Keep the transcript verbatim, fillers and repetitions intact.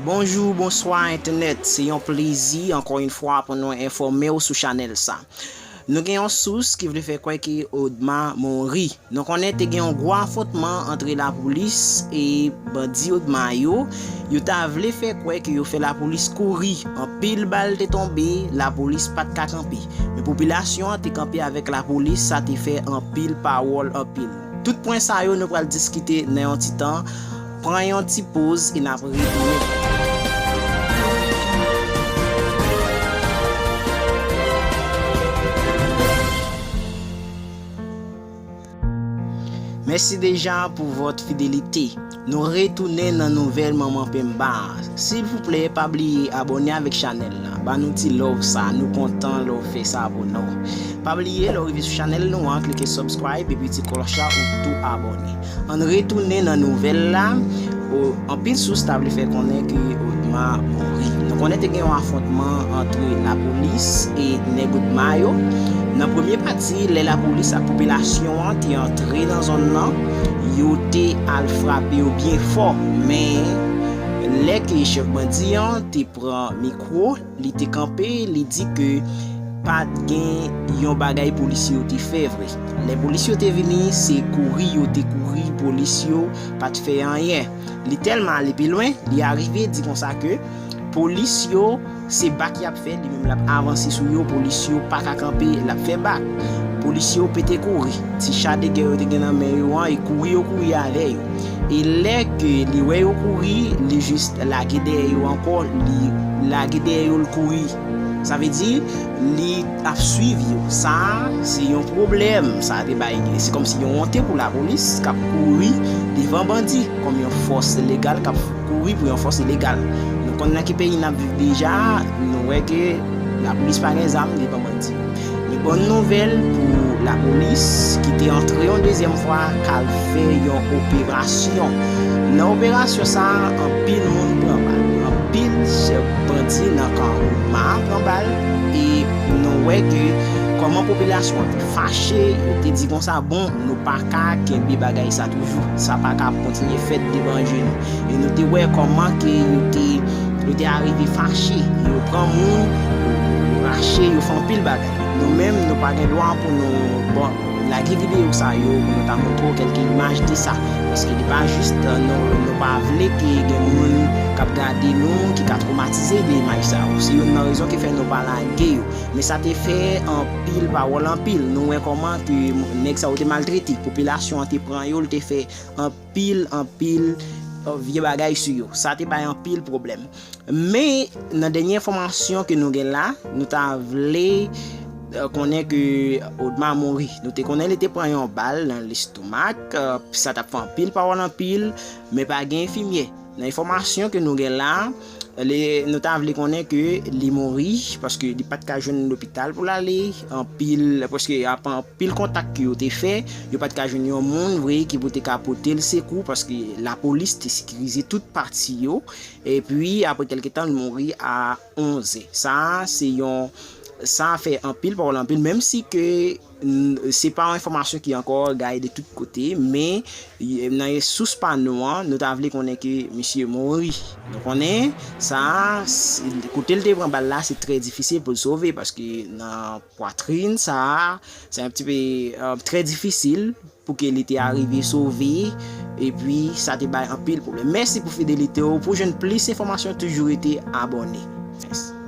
Bonjou, bonswa entènèt. Se yon plezi ankò yon fwa pou nou enfòme w sou chanèl sa. Nou gen yon sous ki vle fè kwè ke Odma mouri. Nou konnen te gen yon gwo afwontman antre lapolis e bandi Odma yo. Yo ta vle fè kwè ke yo fè lapolis kouri. Anpil bal te tonbe, lapolis pa t ka kanpe. Men popilasyon an te kanpe avèk lapolis, sa te fè anpil pawòl anpil. Tout pwen sa yo nou pral diskite nan yon ti tan. Pran yon ti poz e n ap retounen. Mèsi deja pou vòt fidelite. Nou retounen nan nouvèl Manman Penba a. Silvouplè, pa bliye abòne avèk chanèl la. Ba nou ti love sa, nou kontan lè w fè sa pou nou. Pa bliye, lè w rive sou chanèl nou an, klike subscribe epi ti klòch la, ou tou abòne. Ann retounen nan nouvèl la. O, anpil sous ta vle fè konnen ke Odma mouri. Nou konnen te gen yon afwontman antre lapolis e nèg Odma yo. Nan premye pati, lè lapolis ak popilasyon an te antre nan zòn nan, yo te al frape yo byen fò. Men, lè ke chèf bandi an te pran mikwo, li te kanpe, li di ke pa t gen yon bagay polis yo te fè vre. Lè polis yo te vini, se kouri yo te kouri, polis yo pa t fè anyen. Li tèlman ale pi lwen, li arive di konsa ke polis yo, se bak y ap fè, li menm l ap avanse sou yo, polis yo pa ka kanpe, l ap fè bak. Polis yo pete kouri. Ti cha de gè yo te gen nan men yo an, e kouri yo kouri avè yo. E lè ke li wè yo kouri, li jis lage dèyè yo ankò, li lage dèyè yo, l kouri. Sa vle di, li ap swiv yo. Sa a, se yon pwoblèm. Sa te bay, se kòmsi yon wonte pou lapolis k ap kouri devan bandi kòm yon fòs legal k ap kouri pou yon fòs ilegal. Nou konn nan ki peyi n ap viv deja, nou wè ke lapolis pa gen zam devan bandi. Men bòn nouvèl pou lapolis ki te antre yon dezyèm fwa k al fè yon operasyon. Nan operasyon sa a, anpil moun pran bal. Anpil chèf bandi nan kan Odma pran bal. E nou wè ke kòman popilasyon an te fache, yo te di konsa, bon, nou pa ka kenbe bagay sa toujou. Sa pa ka ap kontinye fèt devan je nou. E nou te wè kòman ke yo te, yo te arive fache. Yo pran moun, yo rache, yo fè anpil bagay. Nou menm, nou pa gen dwa pou nou, bon, lage videyo sa yo, pou nou ta montre w kèlke imaj de sa. Paske li pa jis, nou, nou pa vle ke gen moun k ap gade nou, ki ka twomatize de imaj sa yo. Se youn nan rezon ki fè nou pa lage yo. Men sa te fè anpil pawòl anpil. Nou wè kòman ke nèg sa yo te maltrete. Popilasyon an te pran yo, l te fè anpil, anpil, euh, vye bagay sou yo. Sa te bay anpil pwoblèm. Men, nan dènye enfòmasyon ke nou gen la, nou ta vle, euh, konnen ke Odma mouri. Nou te konnen li te pran yon bal nan lestomak, euh, sa t ap fè anpil pawòl anpil, men pa gen enfimyè. Nan enfòmasyon ke nou gen la, li, nou ta vle konnen ke li mouri, paske li pa t ka jwenn lopital pou l ale, anpil, paske ap-, anpil kontak ke yo te fè, yo pa t ka jwenn yon moun vre ki pou te ka pote l sekou, paske lapolis te sekirize tout pati yo, epi apre kèlke tan, l mouri a onz è. Sa a, se yon, sa a fè anpil pawòl anpil, menm si ke n-, se pa yon enfòmasyon ki ankò gaye de tout kote, men, y-, nan sous pa nou an, nou ta vle konnen ke misye mouri. Nou konnen, sa a, s-, kote l te pran bal la, se trè difisil pou l sove, paske nan pwatrin sa a, se yon ti pe, euh, trè difisil pou ke li te arive sove, epi sa te bay anpil pwoblèm. Mèsi pou fidelite w. Pou jwenn plis enfòmasyon, toujou rete abòne. Mèsi.